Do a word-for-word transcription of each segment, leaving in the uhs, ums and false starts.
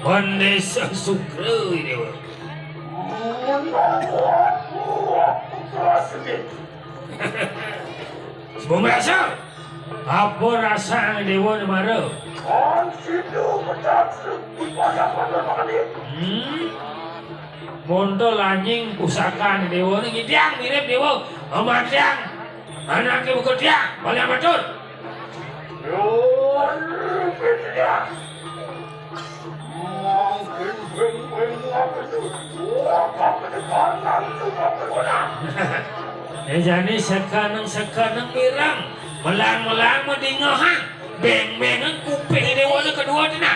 Pandesa Sukra, Déwa. Sumberasa. Apa rasané Déwa né mara? Hmm. Monto lanying pusakané Déwa né ngidang mirip Déwa. Amatiang anaké buka tiang, balian batur. Eh, jani sekeneng-sekeneng mireng, melang-melang madingehang, béng-béngan kuping Déwané kedua dina.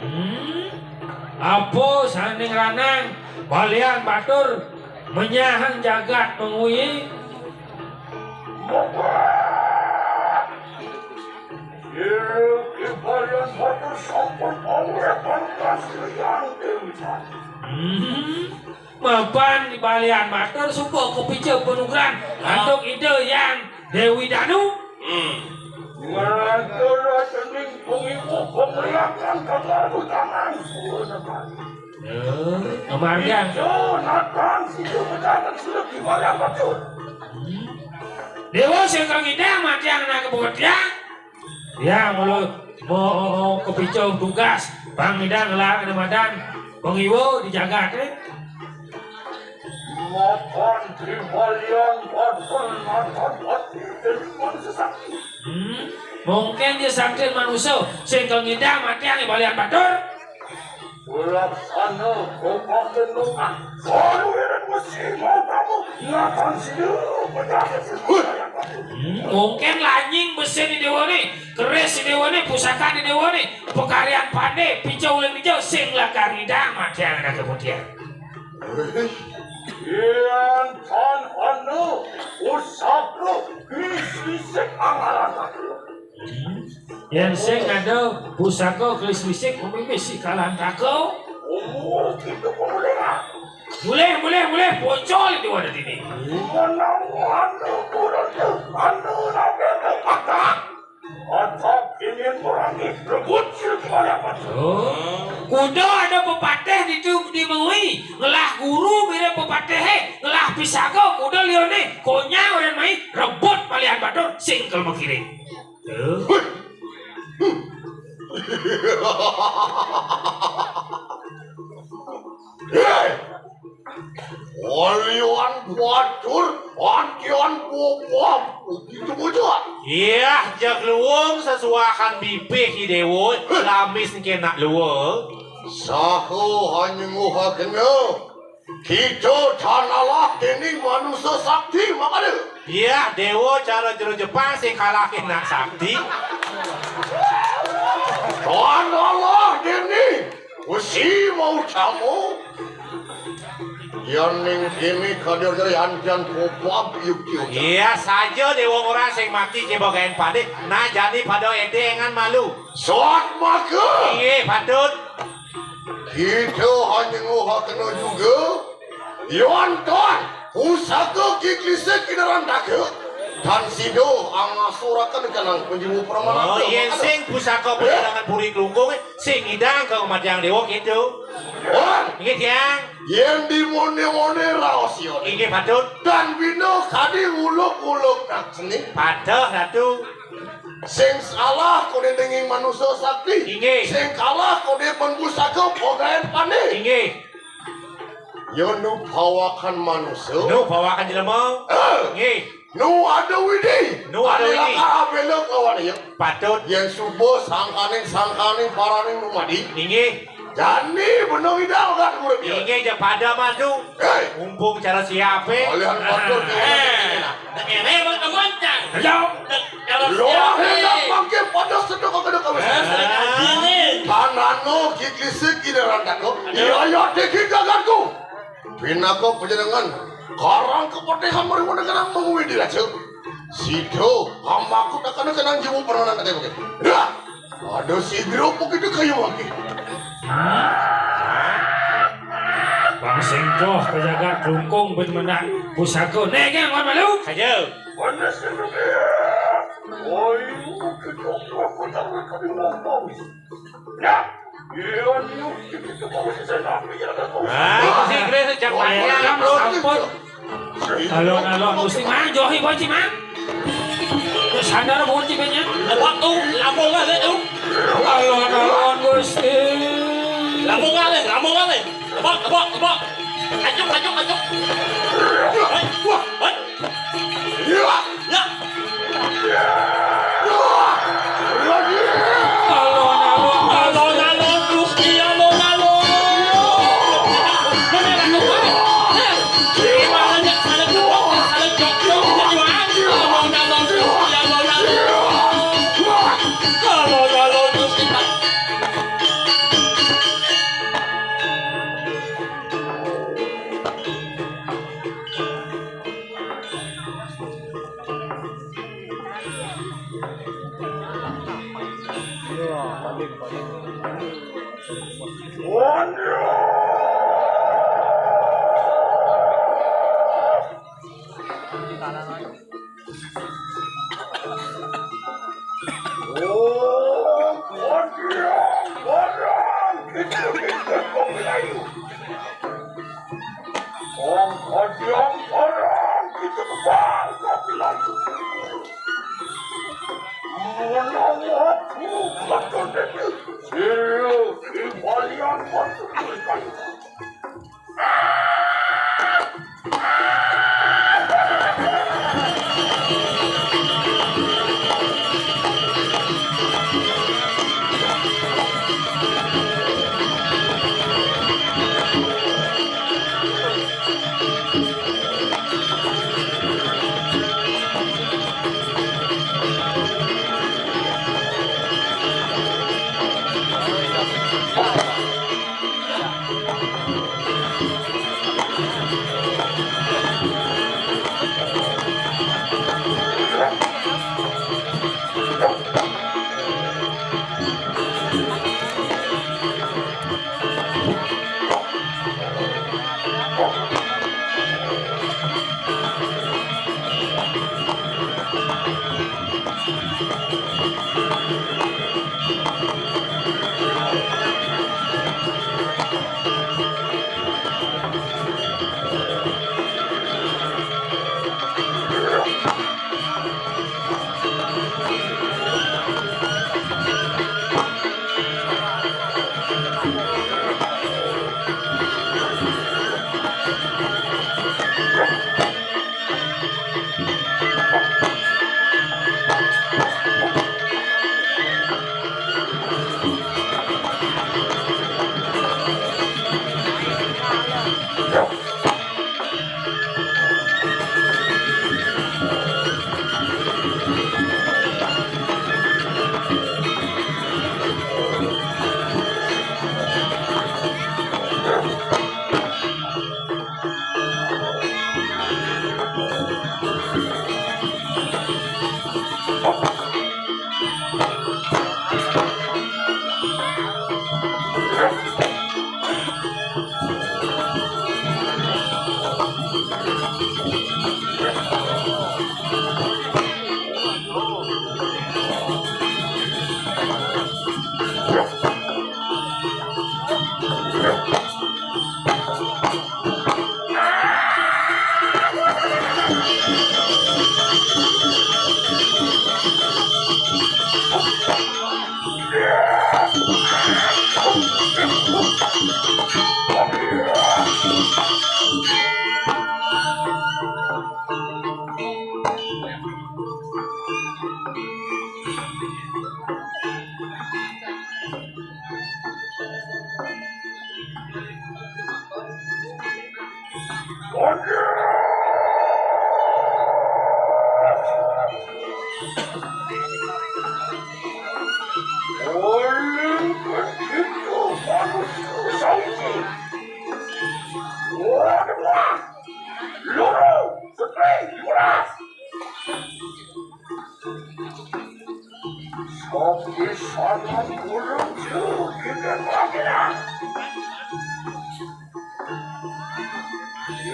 Hmm. Apa saning ranang balian batur menyahang jagat mangui? Hmm. Mapan balian batur suba kapica panugrahan antuk Ida Hyang Déwi Danu. Hmm. Eh, amargiang. Hmm. Déwa sing kang ngidang matiang nak kebuketian. Ya, mula mau kapica tugas, pang ngidang ngelar ada madan pangiwa di jagaté. Mapan di balian batur matan ati dadi manusa sakti. Hmm, mungkin dia sakti manusa, sing kang ngidang matiang di balian batur. Laksana kopakenungan. Saluiring besi mau tamu, ngatan sida pejabat. Hmm, mungkin lanying besi di Déwané, keris di Déwané, pusaka di Déwané, pakaryan pandé, pica uling dija, sing lakar ngidang matiang nak kebuketian. Yén tan ana pusaka keris lisik angaran aku. Hmm. Yén sing ada pusaka keris lisik mamimis si Kalantaka. Oh, gitu, boleh. Boleh, boleh, boleh. Pocol di wadah ini. Menawa ada kurang, ada nabi, ada. Atap ingin merangi, rebut silih kepala. Oh. Kuda ada pepatih di tu, di mengui. Ngelah guru mirip pepatihé, ngelah pisaga kuda liané. Konyang orang mai, rebut balian batur, sing kal makiring. Tuh. Héi! Olian kuatur, antian bobab, begitu bujur. Iyah, jeg luung sesuahan bibih i Déwa, lamis engké nak luung. Saha hanyuhakena. Kita tan alah déning manusa sakti, makada. Iyah, Déwa cara jero Jepang sing kalahin nak sakti. Tan alah déning Wesi mau tamu. Yan ning kene kadir jere antian kopab yuk yuk. Iya saja Déwa ngorang sing mati ke bagayan pade. Nah jani pada ete engan malu. Soat maka. Inggih patut. Kita hanya nguhakena juga. Yonton, pusaka Ki Klisik Kinarantaka. Tan sida angasuraken kanang panjiwa pramana. Oh, yen sing pusaka panjenengan Puri Klungkung, sing ngidang ka Madang Dewa gitu. Wan. Inggih, Tiang. Yen dimone-mone raos ya. Inggih, patut. Tan bina kadi uluk-uluk nak seni. Padah, Ratu. Sing salah kode denging manusa sakti. Inggih. Sing kalah kode pun pusaka pagayan pande. Inggih. Ya nu bawakan manusa. Nu bawakan jelema. Eh. Nggih. Nu ada widi. Nu ada widi. Ane lakar abela kawan ya. Patut. Yen suba sangkaning sangkaning paraning numadi. Inggih. Jani benung idal kan urip ya. Inggih ja pada madu. Hei. Mumpung cara siape. Olihan patut. Eh. Ene bang kamoncang. Ayo. Loh, hendak mangke pada sedek kena kawis. Eh, saya kaji nih. Tanano kiklisik ide randako. Iya, iya, dikit gaganku. Pinaka panjenengan karang kepatihan mari mendengar mengwi di raja. Sido, hamba aku tak kena kenang jiwa pernah nanti mungkin. Dah. Ada si grup begitu kayu lagi. Bang Sengkoh pejaga kelungkung ben menang pusaka. Nengeng wan malu. Ayo. Alon-alon Gusti Mang, johi Gusti Mang. Terus sadar Gusti Mang. Waktu lambung ada tuh. Alon-alon Gusti. Lambung ada, lambung ada. Tebak, tebak, tebak. Acuk, acuk, acuk. Hei, wah, hei. Ya. Alon-alon, alon-alon, Gusti, alon-alon. Alon-alon, Gusti, alon-alon. Alon-alon, Gusti. Ong kodiong orang kita kebal kopi lagi. Menang aku betul itu. Silu kembalian waktu. Loro, setri, luras. Sopi sangat kurang jauh kita lagi lah.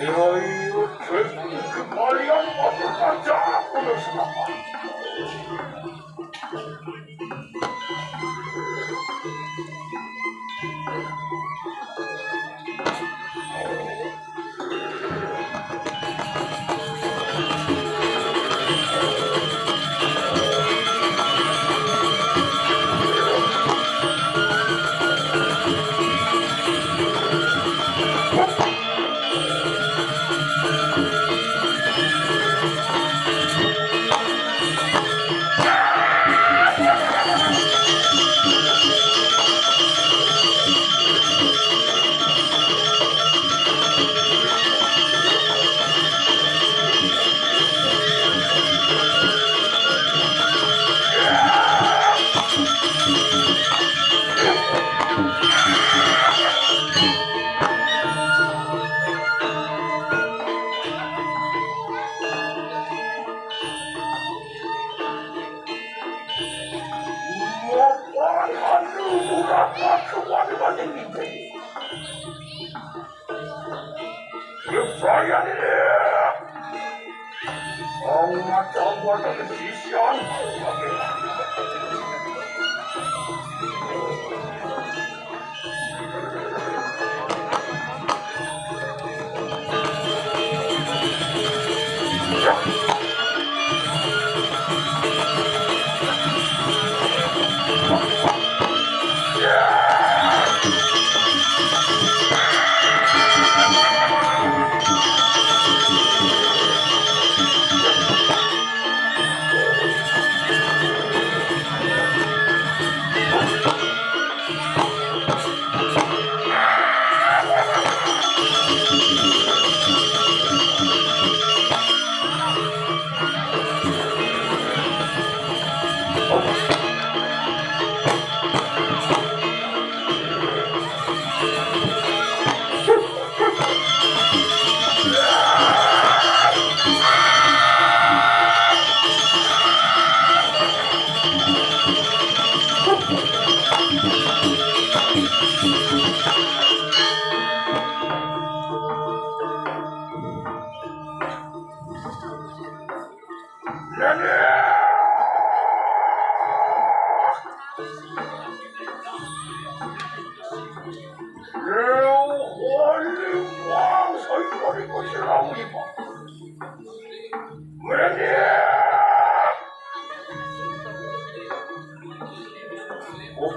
Yo, yo. Kembalian pasukan Jawa Selamat.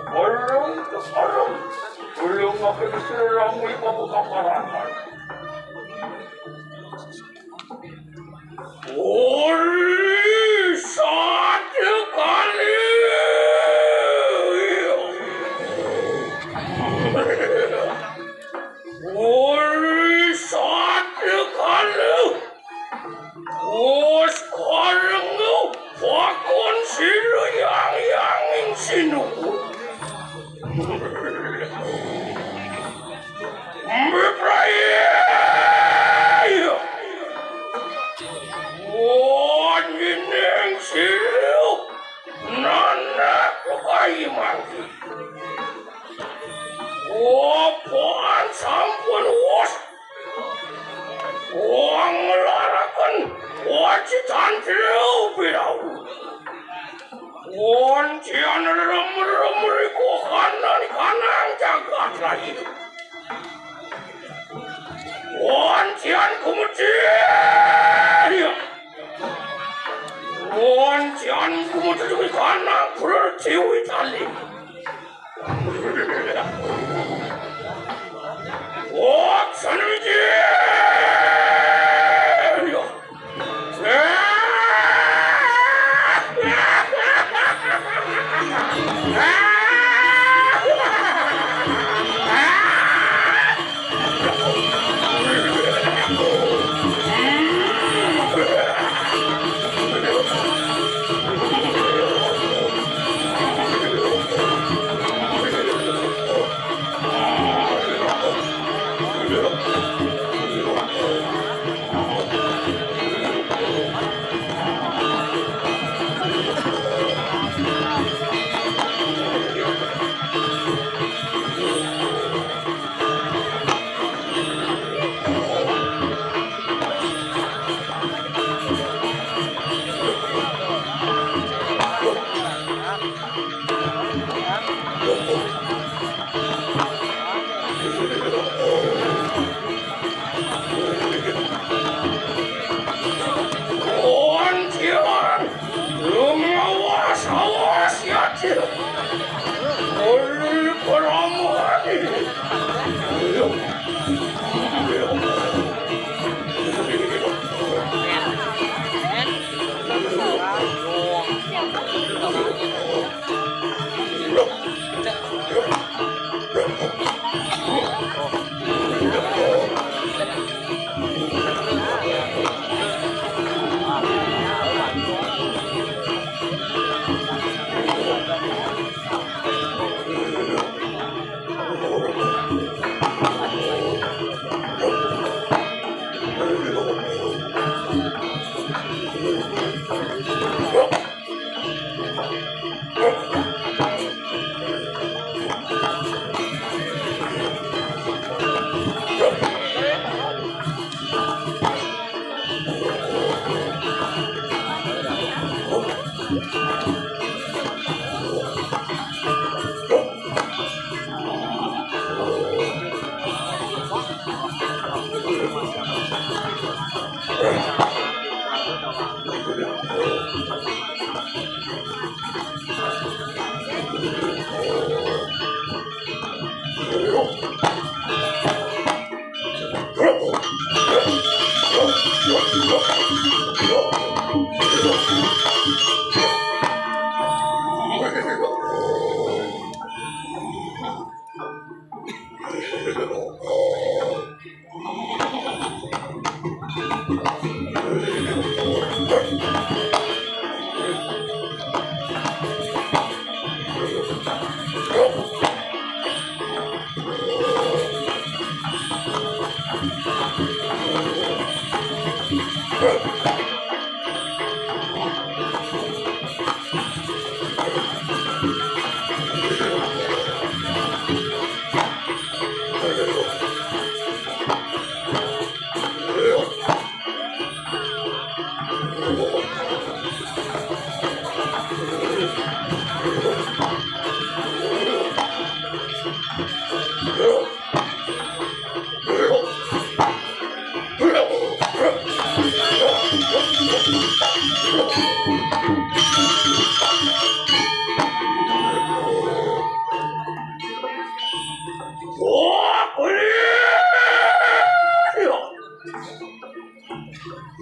Ulung, ulung, ulung, aku diserang ibu kaparangan. Ori satu kali. Ori satu kali. Wes kareng pakon sira yang yanging sinuwun. Mbebraye. Wonjening sira nanak kayi mangki. Wopoan sampun wus. Wong nglaraken wacitan trio pirawu. Wancian rem-rem riku kanan kanang jagat rayi. Wancian kumeci. Wancian kumeci kanang pertiwi tali.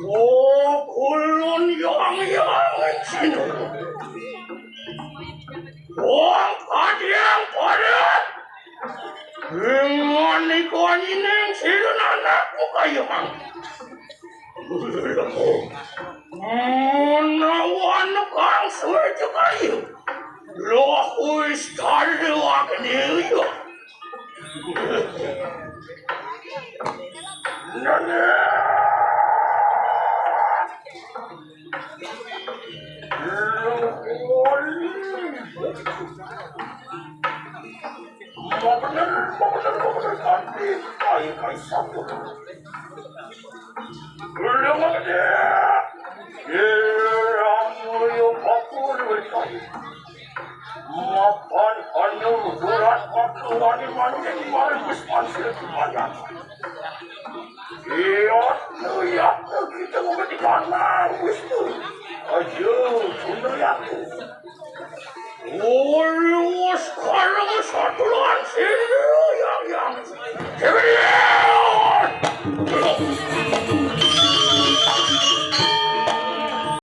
Wah, kulon yang yang sinu. Wong kadiang padat. Dengan iku anjing sinu anakku kayuhan. Menawan kang suwe kayu. Loh wis kali wakil ya. Mapan hanya surat waktu wani mancing malah wis mansir kemana. Iya, iya, kita mau ketika nangis tuh. Ayo, bener ya tuh. Oh,